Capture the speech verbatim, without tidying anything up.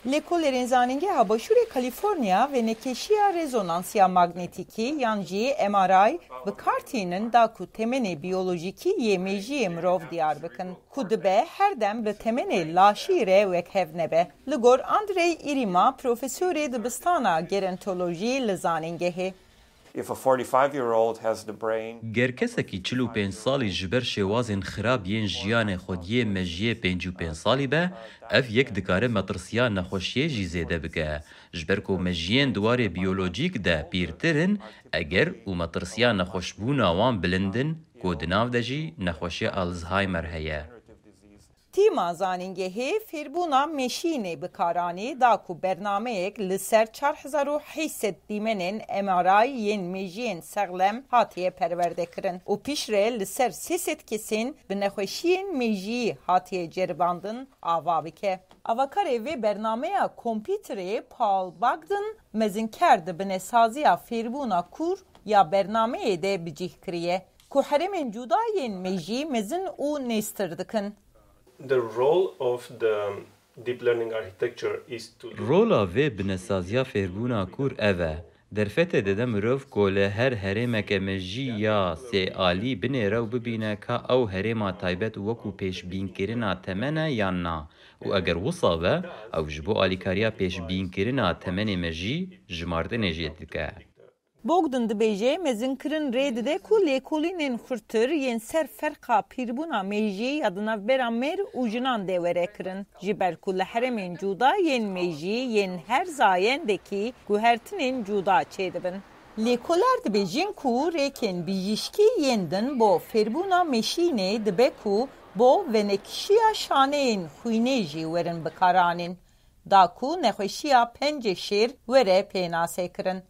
Lêkolêrên Zanîngeha Başûrê Kalîforniya venekêşiya rezonansiya magnetîkî yan jî M R I bi kar tînin da ku temenê biyolojîkî yê mêjiyê mirov diyar bikin, ku dibe her dem bi temenê laşî re wekhev nebe. Li gor Andrei Irima, profesorê dibistana gerontolojî li zanîngehê, If a forty-five year old has the brain, Ger kesekî çil û pênc salî ji ber şêwazên xirab yên jiyanê xwediyê mejiyê pêncî û pênc salî be, ev yek dikare metirsiya nexweşiyê jî zêde bike. Ji ber ku mejiyên di warê biyolojîk de pîrtir in, eger û metirsiya nexweşbûna wan bilind in, ku di nav de jî nexweşiya Alzheimer heye. Tîma zanîngehê fêrbûna meşînê bi kar anî da ku bernameyek li ser çar hezar û heyt sed dîmenên M R I yên mêjiyên sexlem hatiye perwerde kirin û piştre li ser sê sed kesên bi nexweşiyên mêjiyî hatiye ceribandin ava bike. Avakarê vê bernameya kompîterê Paul Bagdan mezinkar di binesaziya fêrbûna kûr ya bernameyê de bi cih kiriye, ku herêmên cuda yên mêjî mezin û nêztir dikin. The role of the deep learning architecture is to Rola vê binesaziya fêrbûna kûr ev e. Derfetê dide mirov ku li her herêmeke mejî ya sê alî binêre û bibîne ka ew herêma taybet wekû pêşbînkirina temen e yan na û eger wisa be, ew ji bo alîkariya pêşbînkirina temenê mejî jimardinê jê dike. Bogdan dibêje, mezinkirin rê dide ku lêkolînên xurtir yên ser ferqa pîrbûna mêjî ya di navbera mêr û jinan de were kirin, ji ber ku li herêmên cuda yên mêjî yên her zayendekî guhertinên cuda çêdibin. Lêkoler dibêjin ku rêkên bijîşkî yên din bo fêrbûna meşînê dibe ku bo venekişiya şaneyên xwînê jî werin bikaranîn, da ku nexweşiya pencê şêr were pênasekirin.